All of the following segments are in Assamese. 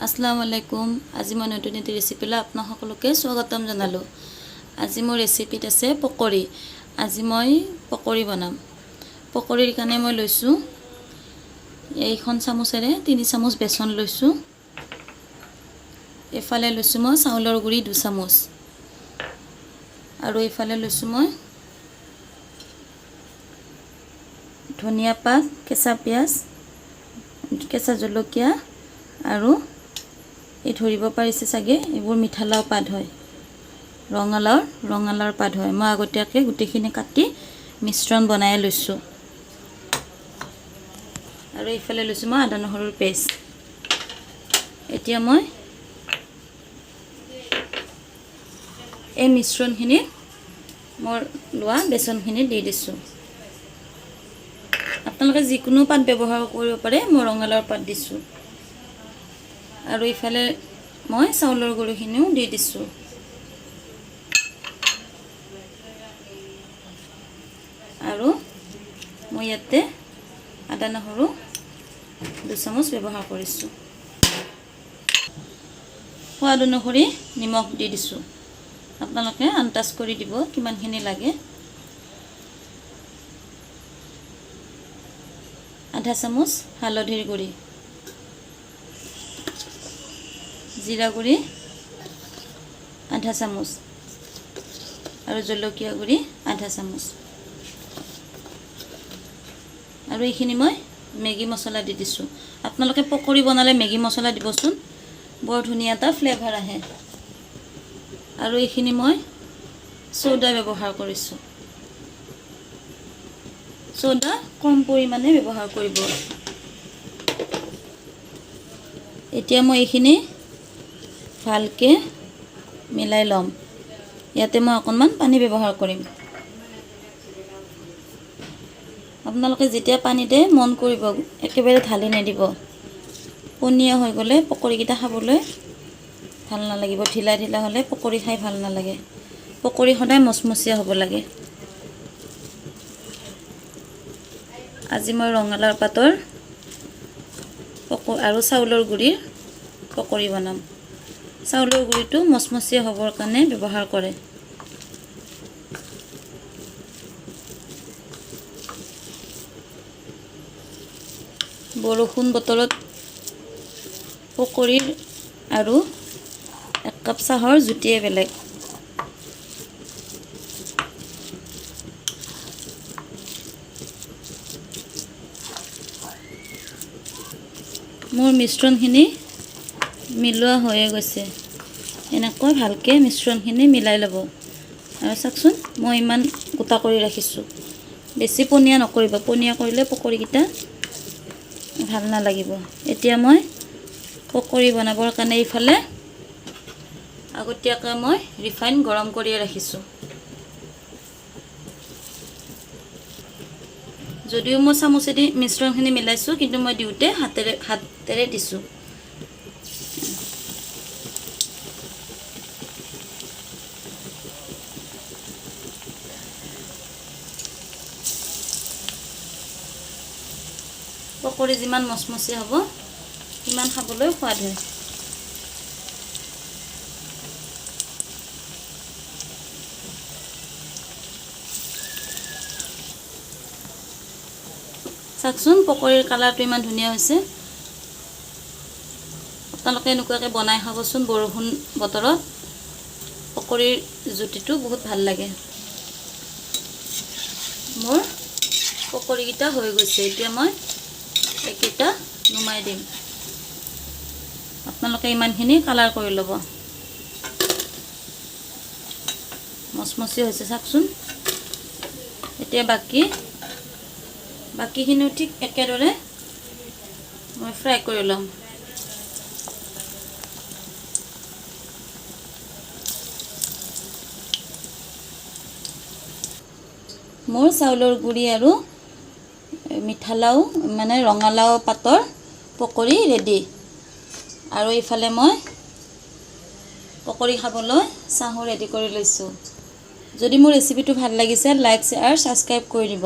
আসসালামু আলাইকুম। আজি মই নতুন এটি ৰেচিপিলৈ আপোনাক সকলোকে স্বাগতম জনালোঁ। আজি মোৰ ৰেচিপিত আছে পকৰি। আজি মই পকৰি বনাম। পকৰিৰ কাৰণে মই লৈছোঁ এইখন চামুচেৰে 3 চামুচ বেচন লৈছোঁ। এইফালে লৈছোঁ মই চাউলৰ গুড়ি 2 চামুচ আৰু এইফালে লৈছোঁ মই ধনিয়া পাত, কেঁচা পিঁয়াজ, কেঁচা জলকীয়া আৰু এই ধৰিব পাৰিছে চাগে এইবোৰ মিঠালাও পাত হয়, ৰঙালাওৰ পাত হয়। মই আগতীয়াকৈ গোটেইখিনি কাটি মিশ্ৰণ বনাই লৈছোঁ। আৰু এইফালে লৈছোঁ মই আদা নহৰুৰ পেষ্ট। এতিয়া মই এই মিশ্ৰণখিনি মোৰ লোৱা বেচনখিনি দি দিছোঁ। আপোনালোকে যিকোনো পাত ব্যৱহাৰ কৰিব পাৰে, মই ৰঙালাওৰ পাত দিছোঁ। আৰু ইফালে মই চাউলৰ গুড়িখিনিও দি দিছোঁ। আৰু মই ইয়াতে আদা নহৰু 2 চামুচ ব্যৱহাৰ কৰিছোঁ। সোৱাদ অনুসৰি নিমখ দি দিছোঁ। আপোনালোকে আন্দাজ কৰি দিব কিমানখিনি লাগে। আধা চামুচ হালধিৰ গুড়ি, জিৰা গুড়ি আধা চামুচ আৰু জলকীয়া গুড়ি আধা চামুচ। আৰু এইখিনি মই মেগী মছলা দি দিছোঁ। আপোনালোকে পকৰি বনালে মেগী মছলা দিবচোন, বৰ ধুনীয়া এটা ফ্লেভাৰ আহে। আৰু এইখিনি মই চ'ডা ব্যৱহাৰ কৰিছোঁ। চ'ডা কম পৰিমাণে ব্যৱহাৰ কৰিব। এতিয়া মই এইখিনি ভালকৈ মিলাই ল'ম। ইয়াতে মই অকণমান পানী ব্যৱহাৰ কৰিম। আপোনালোকে যেতিয়া পানী দিয়ে মন কৰিব, একেবাৰে ঢালি নিদিব। পনীয়া হৈ গ'লে পকৰিকেইটা খাবলৈ ভাল নালাগিব। ঢিলা ঢিলা হ'লে পকৰি খাই ভাল নালাগে। পকৰি সদায় মচমচীয়া হ'ব লাগে। আজি মই ৰঙালাওৰ পাতৰ আৰু চাউলৰ গুড়িৰ পকৰি বনাম। চাউলৰ গুড়িটো মচমচীয়া হ'বৰ কাৰণে ব্যৱহাৰ কৰে। বৰষুণ বতৰত পকৰিৰ আৰু এক কাপ চাহৰ জুতিয়ে বেলেগ। মোৰ মিশ্ৰণখিনি মিলোৱা হৈয়ে গৈছে। এনেকৈ ভালকৈ মিশ্ৰণখিনি মিলাই ল'ব। আৰু চাওকচোন মই ইমান গোটা কৰি ৰাখিছোঁ। বেছি পনীয়া নকৰিব, পনীয়া কৰিলে পকৰিকেইটা ভাল নালাগিব। এতিয়া মই পকৰি বনাবৰ কাৰণে এইফালে আগতীয়াকৈ মই ৰিফাইন গৰম কৰিয়ে ৰাখিছোঁ। যদিও মই চামুচেদি মিশ্ৰণখিনি মিলাইছোঁ, কিন্তু মই দিওঁতে হাতেৰে দিছোঁ। পকৰি যিমান মচমচীয়া হ'ব সিমান খাবলৈ সোৱাদ হয়। চাওকচোন পকৰিৰ কালাৰটো ইমান ধুনীয়া হৈছে। আপোনালোকে এনেকুৱাকৈ বনাই খাবচোন বৰষুণ বতৰত। পকৰিৰ জুতিটো বহুত ভাল লাগে। মোৰ পকৰিকেইটা হৈ গৈছে। এতিয়া মই এইকেইটা নুমাই দিম। আপোনালোকে ইমানখিনি কালাৰ কৰি ল'ব। মচমচি হৈছে চাওকচোন। এতিয়া বাকীখিনিও ঠিক একেদৰে মই ফ্ৰাই কৰি ল'ম। মোৰ চাউলৰ গুড়ি আৰু মিঠালাও মানে ৰঙালাও পাতৰ পকৰি ৰেডি। আৰু এইফালে মই পকৰি খাবলৈ চাহো ৰেডি কৰি লৈছোঁ। যদি মোৰ ৰেচিপিটো ভাল লাগিছে লাইক, শ্বেয়াৰ, ছাবস্ক্ৰাইব কৰি দিব।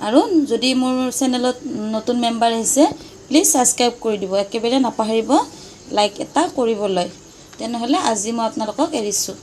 আৰু যদি মোৰ চেনেলত নতুন মেম্বাৰ আহিছে প্লিজ ছাবস্ক্ৰাইব কৰি দিব, একেবাৰে নাপাহৰিব। লাইক এটা কৰিবলৈ। তেনেহ'লে আজি মই আপোনালোকক এৰিছোঁ।